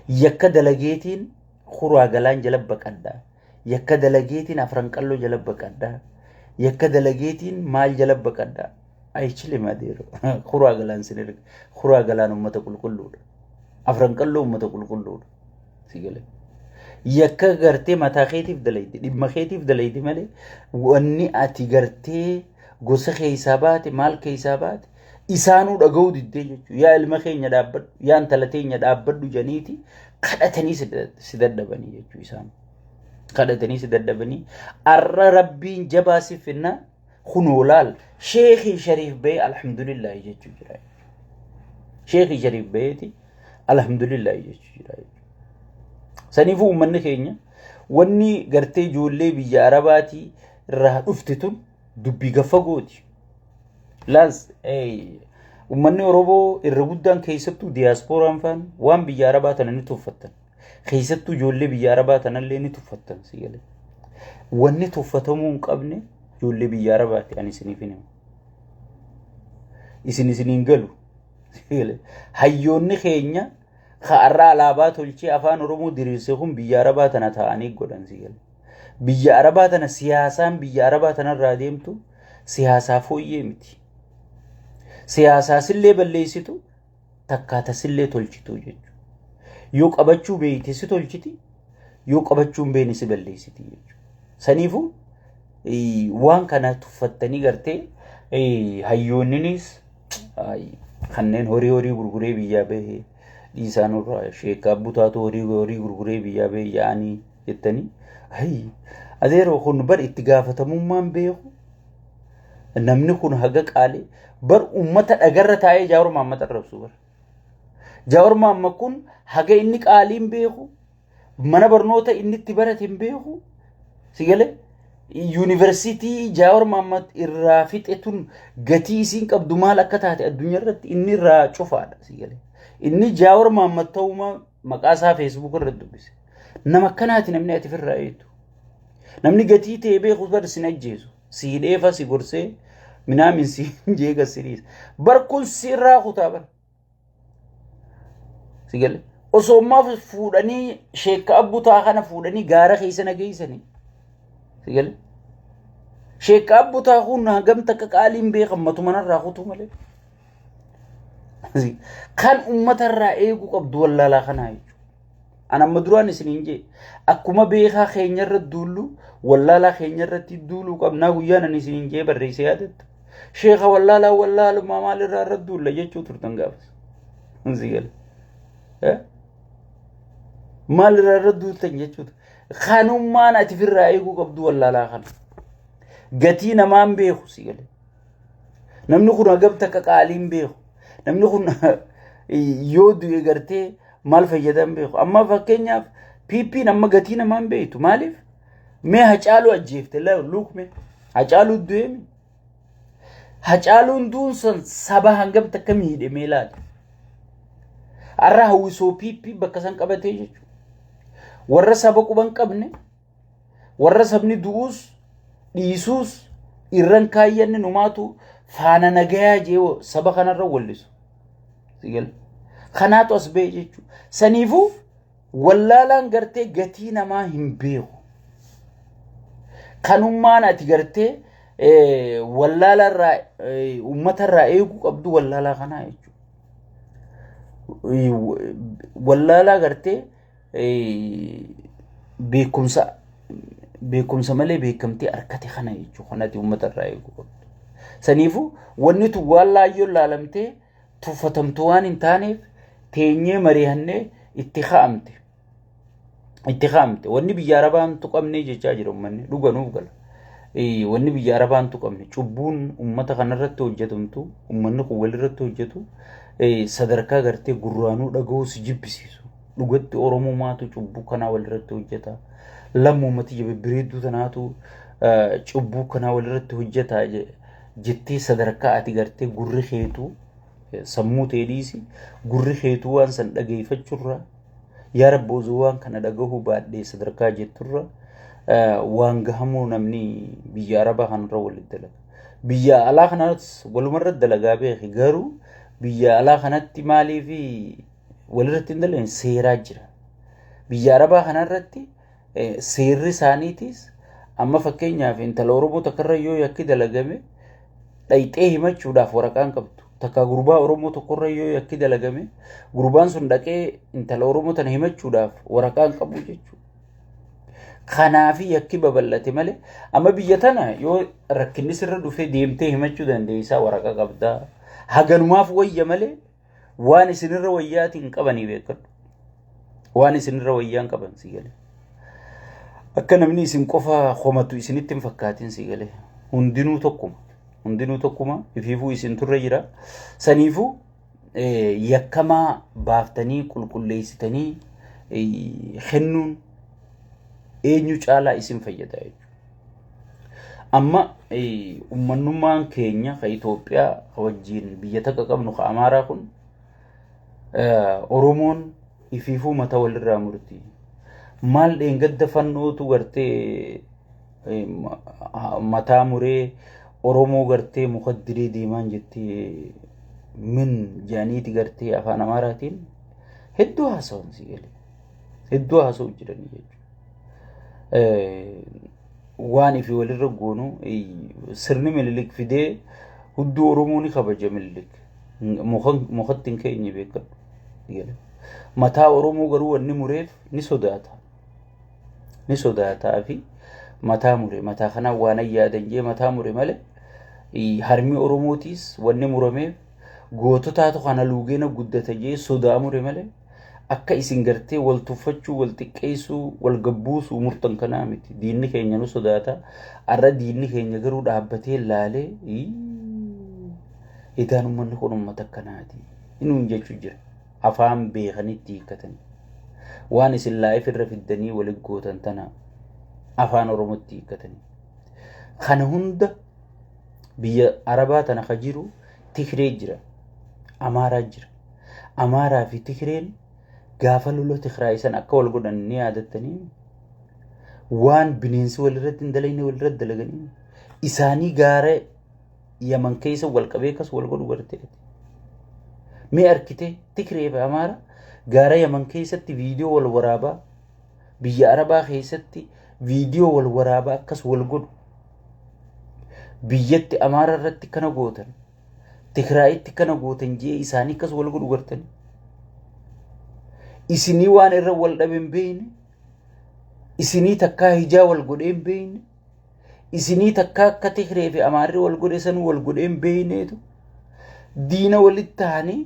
Yakka dalageetiin Kuraa Galaan jala baqadhaa. Yakka dalageetiin Afran Qalloo jala baqadhaa. Yakka dalageetiin maal jala baqadhaa. Aychilim adeero. Kuraa Galaan sin erga. Kuraa Galaan uummata qulqulluudha. Afran Qalloo uummata qulqulluudha. Si galee. Yakka gartee mataa keetiif dalaydi, dhimma keetiif dalaydi malee wanni ati gartee gosa keessaa baate, maal keessaa baate, isaanuu dhaga'uu diddee jechuudha. Yaa ilma keenya dhaabbadhu, yaa intala teenya dhaabbadhu janiiti kadhatanii si dadhabanii jechuudha isaan. Kadhatanii si dadhabanii arra Rabbiin jabaa si finna kunoo laal Sheekii Shariif bahee alhamdulillaahi jechuu jira. Sheekii Shariif baheeti alhamdulillaahi jechuu jira. Saniifuu uummanni keenya wanni gartee ijoollee biyya Arabaatii irraa dhufte tun dubbii gaffa gooti. Laas uummanni Oromoo irra guddaan keessattuu diyaaspooraan faan waan biyya Arabaa tana ni tuffattan. Keessattuu ijoollee biyya Arabaa tanallee ni tuffattan si galee. Wanni tuffatamuu hin qabne ijoollee biyya Arabaati ani isiniif hin himu. Isin isiniin galu. Si galee. Hayyoonni keenya ka har'a alaabaa tolchee afaan Oromoo diriirse kun biyya Arabaa tana taa'anii godhan si galee. Biyya Arabaa tana siyaasaan biyya Arabaa tanarraa deemtu siyaasaa fooyyee miti. Siyaasaa sillee balleessitu takkaa tasillee tolchitu jechuudha. Yoo qabachuu beekte si tolchiti, yoo qabachuu hin beekne si balleessiti jechuudha. Saniifuu waan kana tuffattanii gartee hayyoonninis kanneen horii horii gurguree biyyaa bahe dhiisaa nurraa sheekaa butaatu horii horii gurguree biyyaa bahe yaa'anii jettanii hayyi adeeroo kun bar itti gaafatamummaan beeku namni kun haga qaalee bar ummata dhagarra taa'ee Jaawar Mahaammad arrabsu bar. Jaawar Mahaammad kun haga inni qaaliin beeku, mana barnoota inni itti barate hin beeku, si galee yuunivarsiitii Jaawar Mahaammad irraa fixe tun gatii isiin qabdu maal akka taate addunyaa irratti inni irraa cufaadha si galee. Inni Jaawar Mahaammad ta'uuma maqaa isaa Facebook irra dubbise. Nama akkanaati namni ati ofirraa eegdu. Namni gatii ta'e beeku bar sin ajjeesu. Si hidheefa si gorsee minaamin si jeega si dhiisa. Bar kun si irraa kutaa bar. Si galee. Osoo ammaa fuudhanii sheekka abbutaa kana fuudhanii gaara keessa na geessanii. Si galee. Sheekka abbutaa kun hagam takka qaaliin beekan matuma narraa kutuu malee. Kan uummatarraa eeguu qabdu wallaalaa kanaa jechuudha. An amma duraan isiniin jee akkuma beekaa keenyarra duullu wallaalaa keenyarratti duuluu qabnaa guyyaan ani isiniin jee barreessee yaadatta. Sheeka wallaalaa wallaalumaa maalirraa irra duulla jechuu turtan gaafas. Si gala. Maalirraa irra duultan jechuudha. Kanummaan ati firraa eeguu qabdu wallaalaa kana. Gatii namaan beeku si gala. Namni kun hagam takka qaaliin beeku. Namni kun yoo du'e gartee maal fayyadan beeku. Amma fakkeenyaaf PP'n amma gatii namaan beektu maaliif? Mee Hacaaluu ajjeefte luukme Hacaaluu du'e mi? Hacaaluun du'uun san saba hangam takka miidhe mee ilaali. Har'a hawwisoo PP bakka san qabatee jechuudha. Warra saba quban qabne, warra sabni du'uus dhiisuus irran kaayyanni numaatu faana nagayaa jee saba kanarra wallisu. Kanaatu as ba'e jechuudha. Saniifuu wallaalaan gartee gatii namaa hin beeku. Kanummaan ati gartee wallaalarraa uummatarraa eeguu qabdu wallaalaa kanaa jechuudha. Wallaalaa gartee beekumsa beekumsa malee beekamtii argate kana jechuudha. Kanati uummatarraa eeguu qabdu. Saniifuu wanni tun waan laayyoon laalamtee tuffatamtu waan hin taaneef teenyee mari'annee itti ka'amte. Itti ka'amte. Wanni biyya Arabaan tuqamne jechaa jira uummanni dhuganuuf gala. Wanni biyya Arabaan tuqamne cubbuun uummata kanarratti hojjetamtu, uummanni kun walirratti hojjetu sadarkaa gartee gurraanuu dhaga'uu si jibbisiisu. Dhugatti Oromumaatu cubbuu kanaa walirratti hojjeta. Lammumati jababbireedduu tanaatu cubbuu kanaa walirratti hojjeta jettee sadarkaa ati gartee gurri keetuu sammuu ta'e dhiisi gurri keetuu waan san dhageeffachurra yaa Rabbi osoo waan kana dhagahuu baadhee sadarkaa jetturra waan gahamuu namni biyya Arabaa kanarra walitti dalaga. Biyya alaa kanas walumarra dalagaa beeki garuu Biyya alaa kanatti maaliif walirratti hin dalagne? Seeraa jira. Biyya Arabaa kanarratti seerri isaaniitis amma fakkeenyaaf intala Oromoo takkarra yoo yakki dalagame dhayxee himachuudhaaf waraqaan qabdu. Takka gurbaa Oromoo tokkorra yoo yakki dalagame gurbaan sun dhaqee intala Oromoo tana himachuudhaaf waraqaan qabu jechuudha. Kanaafi yakki babal'ate malee amma biyya tana yoo rakkinni sirra dhufee deemtee himachuu dandeessaa, waraqaa qabdaa. Haganumaaf wayya malee waan isinirra wayyaatiin qabanii beekadhu. Waan isinirra wayyaan qaban si galee. Akka namni isin qofa komatu isinitti hin fakkaatin si galee. Hundinuu tokkuma. Hundinuu tokkuma, ifiifuu isin turre jira. Saniifuu yakkamaa baaftanii qulqulleessitanii kennuun eenyu caalaa isin fayyada jechuudha. Amma ummannummaan keenya ka Itoophiyaa ka wajjin biyya takka qabnu ka Amaaraa kun, Oromoon ifiifuu mata walirraa murti. Maal, dheengadda fannootu gartee mataa muree Oromoo gartee muka diree deemaan jettee min jedhaniiti gartee afaan Amaaraatiin hedduu haasawan si galee. Hedduu haasa'u jiranii jechuudha. Waan ifi walirra goonu, sirni Minilik fidee hudduu Oromoo ni kabaja Minilik. Mukatti hin keenye beekadhu. Mataa Oromoo garuu wanni mureef ni sodaata. Ni sodaataa fi mataa mure, mataa kanaan waan yaadan jee mataa mure malee, harmi Oromootiis wanni murameef goototaatu kana luugeena guddata jee sodaa mure malee, akka isin gartee wal tuffachuu, wal xiqqeessuu, wal gabbuusuu murtan kanaa miti. Diinni keenya nu sodaata. Har'a diinni keenya garuu dhaabbatee laalee, idaan uummanni kun uummata akkanaati inuun jechuu jira. Afaan beekanitti hiikkatanii. Waan isin live irra fiddanii walit gootan tana afaan Oromootti hiikkatanii. Kana hunda biyya Arabaa tana ka jiru Tigree jira. Amaaraa jira. Amaaraa fi Tigreen gaafa lola Tigraay san akka wal godhan ni yaadattanii, waan bineensi walirratti hin dalagne walirratti dalaganii, isaanii gaara Yaman keessa wal qabee akkas wal godhu gartee. Mee arkite, Tigree fi Amaara gaara Yaman keessatti viidiyoo wal waraabaa, biyya Arabaa keessatti viidiyoo wal waraabaa akkas wal godhu. Biyyatti Amaara irratti kana gootan, Tigraayitti kana gootan jee isaanii akkas wal godhu gartanii. Isinii waan irra wal dhabe hin beekne, isinii takkaa hijaa wal godhee hin beekne, isinii takkaa akka Tigree fi Amaarri wal godhe sanuu wal godhee hin beekneetu diina walitti ta'anii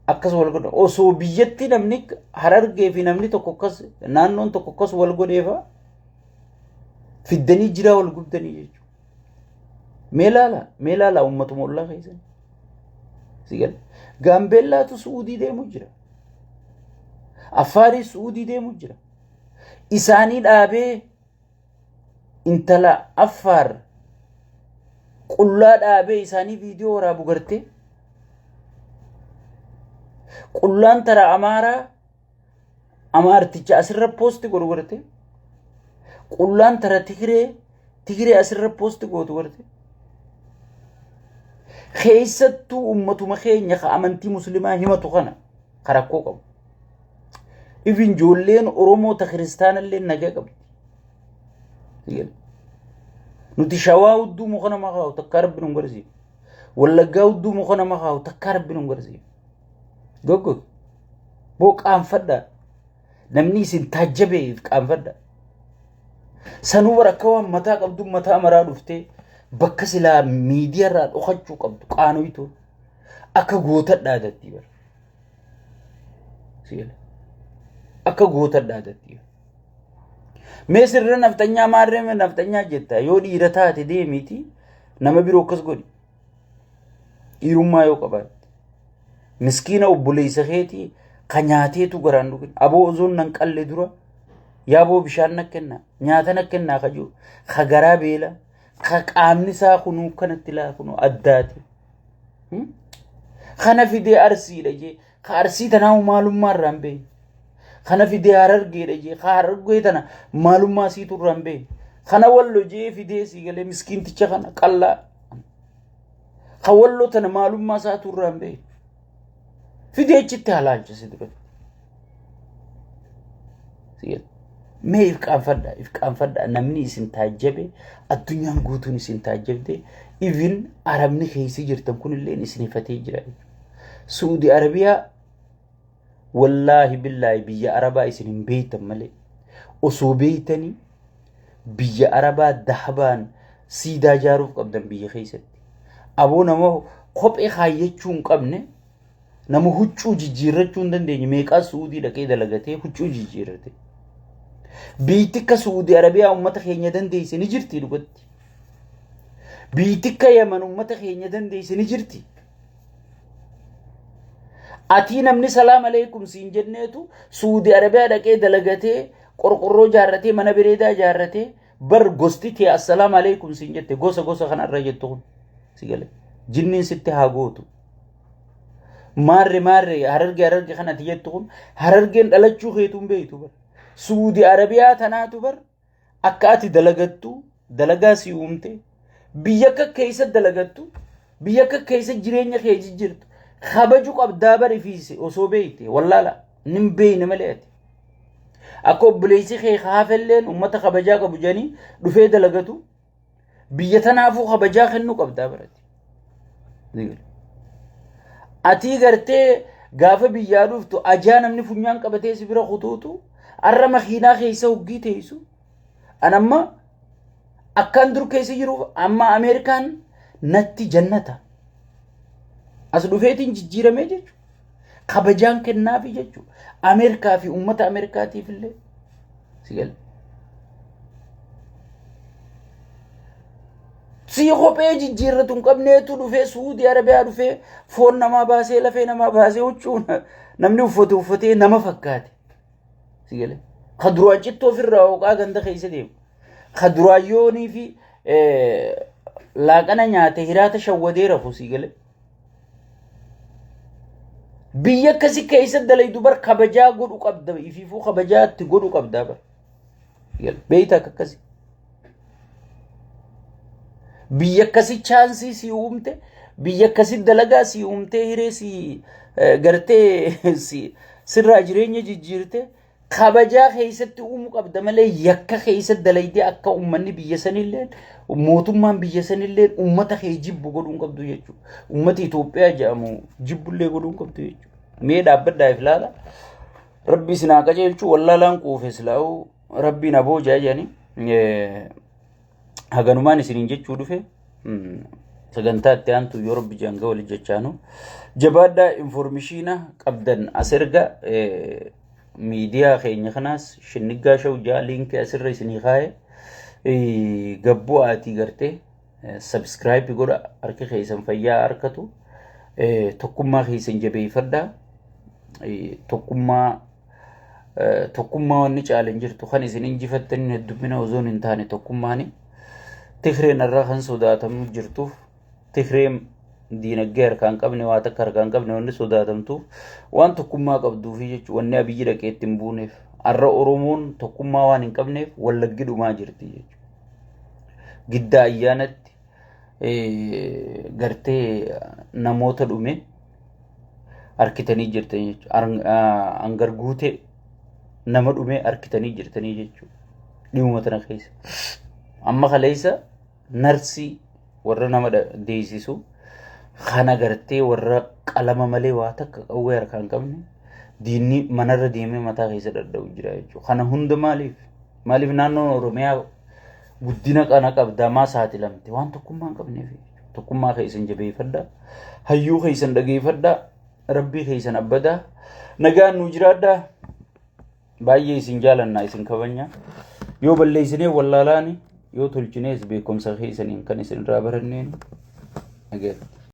akkas wal godhan. Osoo biyyatti namni Harargee fi namni tokko akkas, naannoon tokko akkas wal godheefa fiddanii jiraa wal gubdanii jechuudha. Mee laala, mee laala uummatuma ollaa keessan. Sigala. Gaambeellaatu Su'uudii deemu jira. Affaarii Su'uudii deemu jira. Isaanii dhaabee intala Affaar qullaa dhaabee isaanii viidiyoo waraabu gartee. Qullaan tara Amaaraa Amaarticha asirra post godhu gartee. Qullaan tara Tigree Tigree asirra post gootu gartee. Keessattuu uummatuma keenya ka amantii muslimaa himatu kana ka rakkoo qabu. Ifin ijoolleen Oromoo ta kiristaanallee nagaa qabdi. Nuti Shawaa hudduu muka nama kaa'u takkaa rabbi nu garsiisu. Wallaggaa hudduu muka nama kaa'u takkaa rabbi nu garsiisu. Goggog. Boo, qaanfadha. Namni isin taajjabeef qaanfadha. Sanuu bara akka waan mataa qabdu mataa maraa dhuftee bakka silaa miidiyaarraa dhokachuu qabdu qaanoytu akka gootadhaa datti bara. Akka gootadhaa datti. Mee sirna nafxanyaa maarree nafxanyaa jetta, yoo dhiira taate deemiiti nama biroo akkas godhi. Dhiirummaa yoo qabaatte. Miskiina obboleessa keetii ka nyaateetu garaan dhugin. Aboo, osoon nan qalle dura yaaboo bishaan na kenna, nyaata na kennaa ka jiru, ka garaa beela, ka qaamni isaa kunuu kanatti laa kunuu addaati. Kana fidee Arsiidha jee, ka Arsii tanaa maalummaa irraa hin beekne. Kana fidee Harargeedha jee, ka Harargee tana maalummaa siitu irraa hin beekne. Kana Wallo jee fidee sii galee miskiinticha kana qallaa. Ka Walloo tana maalummaa isaatu irraa hin beekne. Fidee achitti halaalchisi duratti. Mee if qaanfadha, if qaanfadha. Namni isin taajjabe, addunyaan guutuun isin taajjabde, even Arabni keessa jirtan kunillee isin ifatee jira. Suudi Arabiyaa, wallaahi billaahi, biyya Arabaa isin hin beektan malee, osoo beektanii biyya Arabaa dahabaan siidaa ijaaruuf qabdan biyya keessatti. Aboo, nama kophee kaayyachuu hin qabne, nama huccuu jijjiirrachuu hin dandeenye meeqaa Suudii dhaqee dalagatee huccuu jijjiirrate. Biyyi akka Suudii Arabiyaa uummata keenya dandeesse ni jirti dhugatti. Biyyi akka Yaman uummata keenya dandeesse ni jirti. Atii namni salaam aleekum siin jenneetu Suudii Arabiyaa dhaqee dalagatee, qorqorroo ijaarratee, mana bareedaa ijaarratee, bar gosti tee assalaam aleekum siin jette. Gosa kanarra jettu kun si gale, jinniin sitti haa gootu. Maarre maarre, Hararge Hararge kanatti jettu kun Harargeen dhalachuu keetuun beeytu bar. Suudii Arabiyaa tanaatu bar akka ati dalagattu dalagaa si uumte. Biyya akka keessa dalagattu, biyya akka keessa jireenya kee jijjiirtu kabaju qabdaa bari fiise osoo beeyte. Wallaala nin beeyne malee, ati akka obboleessi kee haafelleen ummata kabajaa qabu jedhanii dhufee dalagatu, biyya tanaafuu kabajaa kennuu qabdaa barati. Atii gartee gaafa biyyaa dhuftu ajaa namni funyaan qabatee si bira kutuutu, arra makiinaa keessa hoggii teessu. An amma akkaan dur keessa jiruuf amma Ameerikaan natti jannata. As dhufeetiin jijjiiramee jechuudha. Kabajaan kennaafi jechuudha. Ameerikaa fi uummata Ameerikaatiif illee. Si gala. Si kophee jijjiirratu hin qabneetu dhufee Suudii Arabiyaa dhufee foon namaa baasee, lafee namaa baasee, huccuu namni uffate uffatee nama fakkaate. Si gala. Ka duraan cittoo ofirraa hooqaa ganda keessa deemu. Ka duraan yoonii fi laaqana nyaate hiraata shawwadee rafu, si gala. Biyya akkasii keessa dalaydu bar kabajaa godhu qabda, ifiifuu kabajaa itti godhu qabda bar. Beeyta akka akkasii. Biyya akkasii chance si uumte, biyya akkasii dalagaa si uumtee, hiree si gartee si sirraa jireenya jijjiirte kabajaa keessatti uumuu qabda malee, yakka keessa dalaydee akka uummanni biyya sanillee, mootummaan biyya sanillee uummata kee jibbu godhuu hin qabdu jechuudha. Uummata Itoophiyaa jedhamu jibbullee godhuu hin qabdu jechuudha. Mee dhaabbadhaa if ilaala. Rabbi isin haa qajeelchu. Wallaalaan quufe silaa'u rabbiin aboo jedhanii haganumaan isiniin jechuu dhufe. Sagantaa itti aantu yoo rabbi janga wali jechaanu jabaadhaa. Information qabdan as erga. Miidiyaa keenya kanaas Shinniggaa Shawjaa link asirra isinii kaa'e, gabbuu aatii gartee subscribe godha. Harki keessan fayyaa harkatu. Tokkummaa keessan jabeeffadhaa. Tokkummaa, tokkummaa wanni caala hin jirtu. Kan isin injifattaniin heddummina osoo hin taane tokkummaani. Tigreen irraa kan sodaatamu jirtuuf, Tigreen diinagdee harkaan qabne, waa takka harkaan qabne, wanni sodaatamtuuf waan tokkummaa qabduufi jechuudha. Wanni Abiyyi dhaqee itti hin buuneef, har'a Oromoon tokkummaa waan hin qabneef Wallaggi dhumaa jirti jechuudha. Giddaa Ayyaanatti gartee namoota dhume harkitanii jirtanii jechuudha. Hangar Guutee nama dhume harkitanii jirtanii jechuudha. Dhimuma tana keessa. Amma kaleessa narsii warra nama deessisu kana gartee warra qalama malee waa takka qawwee harkaan qabne diinni manarra deemee mataa keessa dhadha'u jira jechuudha. Kana hunda maaliif? Maaliif naannoon Oromiyaa guddina kana qabdaa maa saaxilamte? Waan tokkummaa hin qabneef. Tokkummaa keessan jabeeffadhaa. Hayyuu keessan dhageeffadhaa. Rabbii keessan abbadaa. Nagaan nuu jiraadhaa. Baay'ee isin jaalannaa, isin kabajna. Yoo balleessinee wallaalaani, yoo tolchinees beekumsa keessaniin kan isin irraa baranneen. Nagaatti.